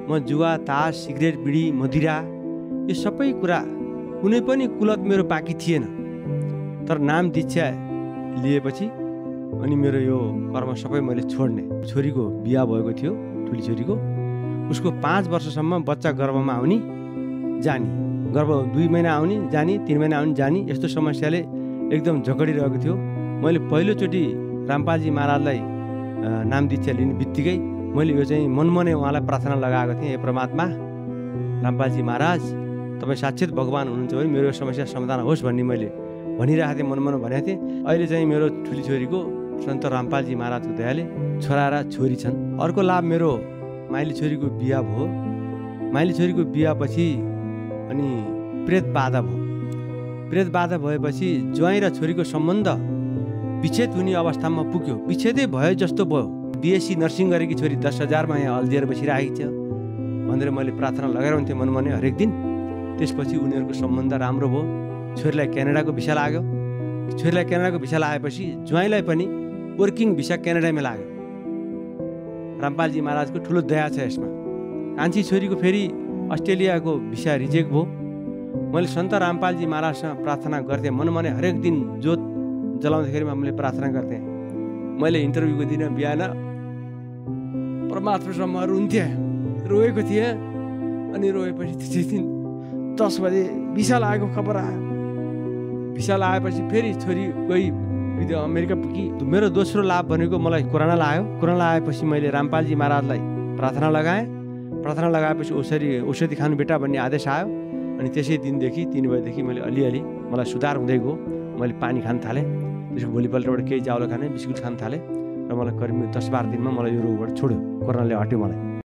म जुवा तास सिगरेट बिडी मदिरा यो सबै कुरा कुनै पनि कुलत मेरो बाँकी थिएन। तर नाम दीक्षा लिएपछि अनि मेरो यो कर्म सबै मैले छोड्ने। छोरीको बिहा भएको थियो, ठुली छोरीको। उसको 5 वर्षसम्म बच्चा गर्भमा आउने जाने, गर्भ 2 महिना आउने जाने, 3 महिना आउने जाने, यस्तो समस्याले एकदम झगडिरहेको थियो। मैले पहिलोचोटि रामपालजी महाराजलाई नाम दीक्षा लिने बित्तिकै मैले यो चाहिँ मनमनै उहाँलाई प्रार्थना लगाएको थिएँ, हे परमात्मा रामपालजी महाराज तपाईँ साक्षात भगवान् हुनुहुन्छ भने मेरो समस्या समाधान होस् भन्ने मैले भनिरहेको थिएँ, मनमन भनेको थिएँ। अहिले चाहिँ मेरो ठुली छोरीको सन्त रामपालजी महाराजको दयाले छोरा र छोरी छन्। अर्को लाभ मेरो माइली छोरीको बिहा भयो। माइली छोरीको बिहापछि अनि प्रेत बाधा भयो। प्रेत बाधा भएपछि ज्वाइँ र छोरीको सम्बन्ध विच्छेद हुने अवस्थामा पुग्यो। विच्छेदै भयो जस्तो भयो। बिएससी नर्सिङ गरेकी छोरी 10,000मा यहाँ अल्झिएर बसिरहेको छ भनेर मैले प्रार्थना लगाइरहन्थेँ मनमनै हरेक दिन। त्यसपछि उनीहरूको सम्बन्ध राम्रो भयो। छोरीलाई क्यानाडाको भिसा लाग्यो। छोरीलाई क्यानाडाको भिसा लागेपछि ज्वाइँलाई पनि वर्किङ भिसा क्यानाडामा लाग्यो। रामपालजी महाराजको ठुलो दया छ यसमा। कान्छी छोरीको फेरि अस्ट्रेलियाको भिसा रिजेक्ट भयो। मैले सन्त रामपालजी महाराजसँग प्रार्थना गर्थेँ मनमनै हरेक दिन जोत जलाउँदाखेरिमा मैले प्रार्थना गर्थेँ। मैले इन्टरभ्यूको दिन बिहान परमात्मासँग रुन्थेँ, रोएको थिएँ। अनि रोएपछि त्यसै दिन 10 बजे भिसा लागेको खबर आयो। भिसा लागेपछि फेरि छोरी गई अमेरिका पुगी। मेरो दोस्रो लाभ भनेको मलाई कोरोना लाग्यो। कोरोना लागेपछि मैले रामपालजी महाराजलाई प्रार्थना लगाएँ। प्रार्थना लगाएपछि औषधि खानु बेटा भन्ने आदेश आयो। अनि त्यसै दिनदेखि 3 बजेदेखि मैले अलिअलि मलाई सुधार हुँदै गयो। मैले पानी खान थालेँ। त्यसको भोलिपल्टबाट केही चाउलो खाने, बिस्कुट खान थालेँ र मलाई करिब 10-12 दिनमा मलाई यो रोगबाट छोड्यो। कोरोनाले हट्यो मलाई।